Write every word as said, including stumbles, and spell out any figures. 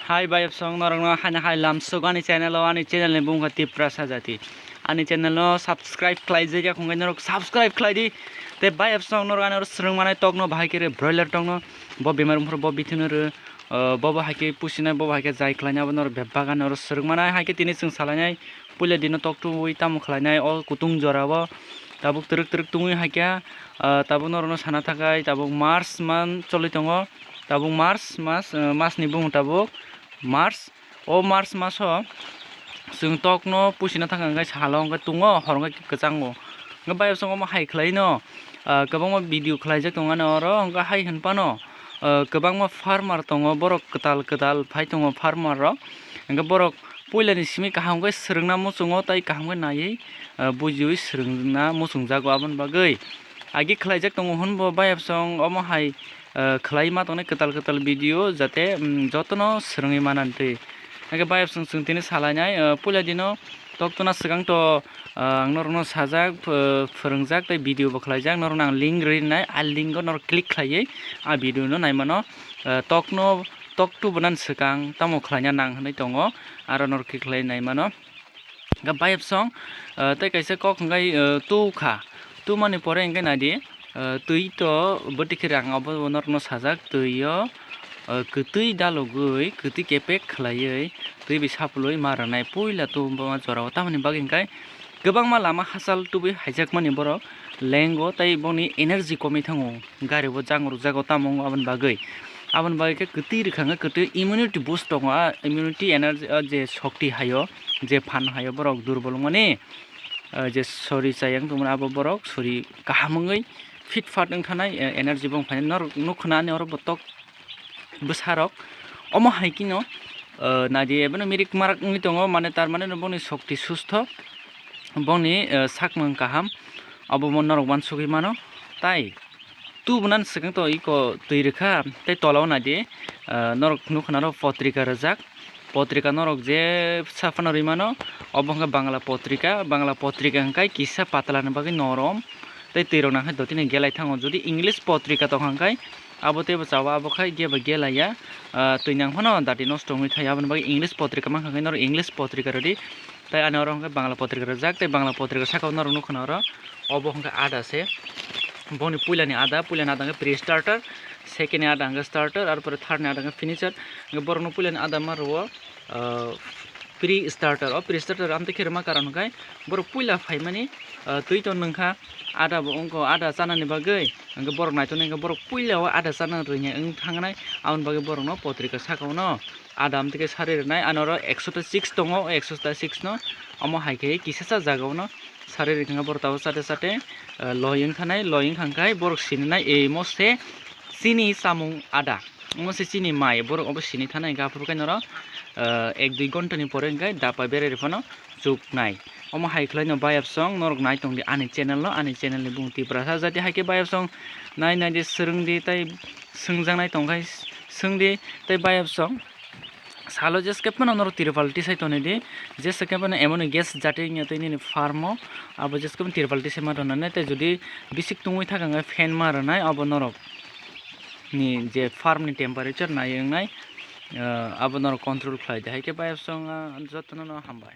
Hai bayapsong, norokno haino hai lamsok ani channel o, ani channel ni bumung kha Tiprasa Jati. Ani channel no subscribe khlai jaya khungkhe norok subscribe khlai di. Tei bayapsong norok ani oro swrwng manai tokno bahai khe re broiler tokno bo bemar wngphuru bo bithino rw, ah, bobo hai khe pusinai, bobo hai khe jai khlainai, abo norok bebak ani oro swrwng manai. Hai khe tini chwng salainai puila dino tok tubui tamo khlainai o kutung jora o tabuk twrwk twrwk tungwi hai khe, ah, tabuk norokno sana thakai tabuk March man choli tongo. Tabuk March mas, eh, mas ni bumung tabuk March. O March mas o chwng tok no pusina thang kha, hwnkhe salo hwnkhe tungo, hor hwnkhe kwchango. Hwnkhe bayapsong omo hai khlai no, ah, kwbangma video khlaijak tongo ani oro, hwnkhe hai hwn phano, ah, kwbangma farmer tongo, borok kwtal kwtal phai tongo farmer rok. Hwnkhe borok puila ni simi kaham khe swrwngna muchungo tei kaham khe naiwi, ah, bujiwi swrwngna muchungjago. Aboni bagwi agi khlaijak tongo hwnbo bayapsong omo hai, ah, khlai ma tongnai kwtal kwtal video, jate, mm, jotono swrwngwi manantwi. Hwnkhe bayapsong chwng tini salainai, ah, puila dino tok tuna swkang to, ah, ang norokno sajak, ph-, phwrwngjak tei video bo khlaijak, norokno ang link rinai, a link o norok click khlaiwi a video no naimano, ah, tokno tok tubunan swkang tamo khlaina nang hwnwi tongo, aro norok click khlai naimano. Hwnkhe bayapsong, ah, tei kaisa kok hwnkhe, ah, tu kha. Tu mani pore hwnkhe naidi, ah, twi to bwtwi khe rang abo norokno sajak, twi o, ah, kwtwi dalogwi, kwtwi kepek khlaiwi, twi bai sapulwi ma rwnai puila tu buma jorao. Tamoni bagwi hwnkhe kwbangma lama hachal tubui haijakmani borok lengo tei boni energy komwi thango. Gari bo jang rwjago tamo wngkha aboni bagwi. Aboni bagwi khe kwtwi rwkha hwnkhe kwtwi immunity boost tongo, a immunity energy, a je shokti haio, je phan haio borok durbol wngmani, ah, je sori chaya wng tongmani abo borok sori kaham wngwi fit fat wng thanai, eh, energy bo wng phainai. Norok nukha na ani oro bo tok bwsarok omo hai kheno, ah, naidi ebono mirik marak wngwi tongo, mane tar mane no boni shokti sustho, boni, ah, sakmung kaham, abo bo norok uansugwi mano. Tai tubunan swkang to iko twi rwkha, tei tola o naidi, ah, norok nukha na oro potrika rwjak. Potrika norok je sa phano rwi mano, obo hwnkhe Bangla potrika. Bangla potrika hwnkhe kisa patla ni bagwi norom, tei twi rok nang khe dotino gelai thango. Jodi English potrika tong kha hwnkhe abo teibo chawa, abo khai geba gelaiya, ah, twi nang phano dati nosto wngwi thai. Aboni bagwi English potrika mankha khe norok English potrika rwdi. Tei ani oro hwnkhe Bangla potrika rwjak, tei Bangla potrika saka o norok nukha na oro obo hwnkhe ada se. Boni puilani ada, puilani ada hwnkhe pre-starter, second ni ada hwnkhe starter, arpore third ni ada hwnkhe finisher. Hwnkhe borokno puilani ada ma rwo, ah, pre-starter. O pre-starter amtwi khe rwma karon hwnkhe borok puila phaimani, ah, twi to nwngkha ada bo wngkha ada chanani bagwi. Hwnkhe borok naitonwi hwnkhe borok puila o ada chana rwngya wng thangnai, aboni bagwi borokno potrika saka o no ada amtwi khe sari rwnai. Ano oro ekso ta six tongo, o ekso ta six no omo hai khe kisacha jaga o no sari rwkha borok tabuk chate chate, eh, loi wng thanai, loi wng kha khe borok sininai, eh, omo se chini chamung ada, omo se chini mai, borok obo sini thanai hwnkhe aphuru khe norok, eh, ek dui ghonta ni pore hwnkhe dapa berai rw phano chuknai. Omo hai khlai no bayapsong norok nai tong di ani channel no, ani channel ni bumung Tiprasa Jati. Hai khe bayapsong nai nai di, swrwng di, tei swngjaknai tong khe swng di, tei bayapsong salo jeske phano norok tripal tisai tonwi di, jeske phano emoni gas jati wngya tei nini farm o, abo jeske phano tripal tisai ma tonwi nai, tei jodi bisik tungwi thaka hwnkhe fan ma rwnai, abo norok ni je farm ni temperature nai wngnai, ah, abo norok control khlai di. Hai khe bayapsong, ah, jotono no hambai.